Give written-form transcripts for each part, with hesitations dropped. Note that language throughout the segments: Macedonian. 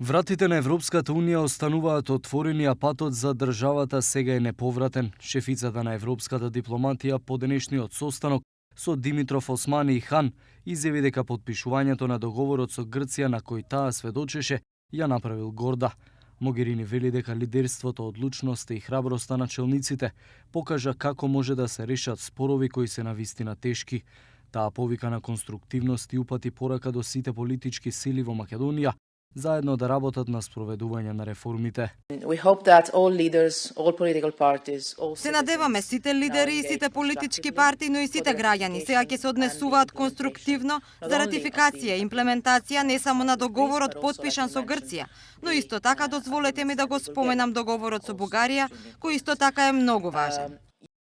Вратите на Европската Унија остануваат отворени, а патот за државата сега е неповратен. Шефицата на европската дипломатија по денешниот состанок со Димитров, Османи и Хан изјави дека потпишувањето на договорот со Грција на кој таа сведочеше ја направил горда. Могерини вели дека лидерството, одлучноста и храброста на челниците покажа како може да се решат спорови кои се навистина тешки. Таа повика на конструктивност и упати порака до сите политички сили во Македонија заедно да работат на спроведување на реформите. Се надеваме сите лидери и сите политички партии, но и сите граѓани сега ќе се однесуваат конструктивно за ратификација и имплементација не само на договорот потпишан со Грција, но исто така дозволете ми да го споменам договорот со Бугарија, кој исто така е многу важен.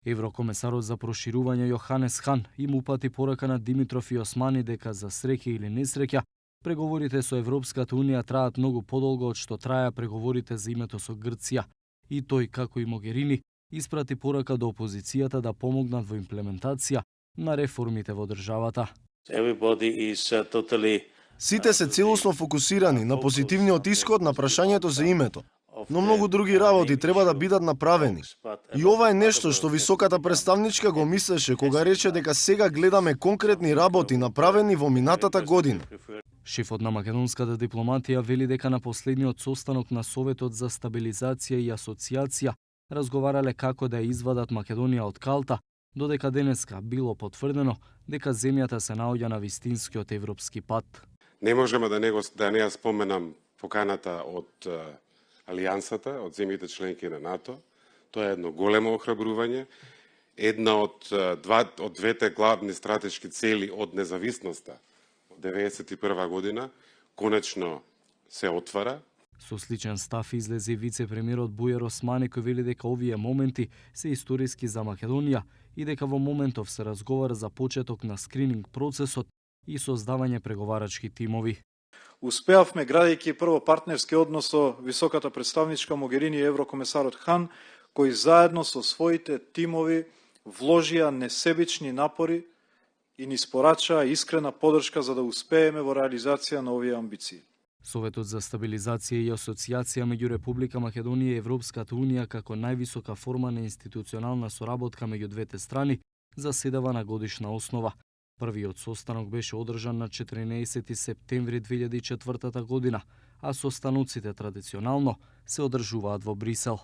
Еврокомесарот за проширување Јоханес Хан им упати порака на Димитров и Османи дека за среќа или несреќа преговорите со Европската Унија траат многу подолго од што траја преговорите за името со Грција. И тој, како и Могерини, испрати порака до опозицијата да помогнат во имплементација на реформите во државата. Сите се целосно фокусирани на позитивниот исход на прашањето за името, но многу други работи треба да бидат направени. И ова е нешто што високата представничка го мислеше кога рече дека сега гледаме конкретни работи направени во минатата година. Шефот на македонската дипломатија вели дека на последниот состанок на Советот за стабилизација и асоциација разговарале како да ја извадат Македонија од калта, додека денеска било потврдено дека земјата се наоѓа на вистинскиот европски пат. Не можеме да не ја споменам поканата од Алијансата, од земјите членки на НАТО. Тоа е едно големо охрабрување, една од двете главни стратешки цели од независноста од 1991 година конечно се отвара. Со сличен став излезе и вице-премиерот Бујар Османи, кој вели дека овие моменти се историски за Македонија и дека во моментов се разговара за почеток на скрининг процесот и создавање преговарачки тимови. Успеавме, градејќи прво партнерски однос со високата представничка Могерини и еврокомесарот Хан, кои заедно со своите тимови вложија несебични напори и ни спорачаа искрена поддршка за да успееме во реализација на овие амбиции. Советот за стабилизација и асоциација меѓу Република Македонија и Европската Унија како највисока форма на институционална соработка меѓу двете страни заседава на годишна основа. Првиот состанок беше одржан на 14 септември 2004 година, а состаноците традиционално се одржуваат во Брисел.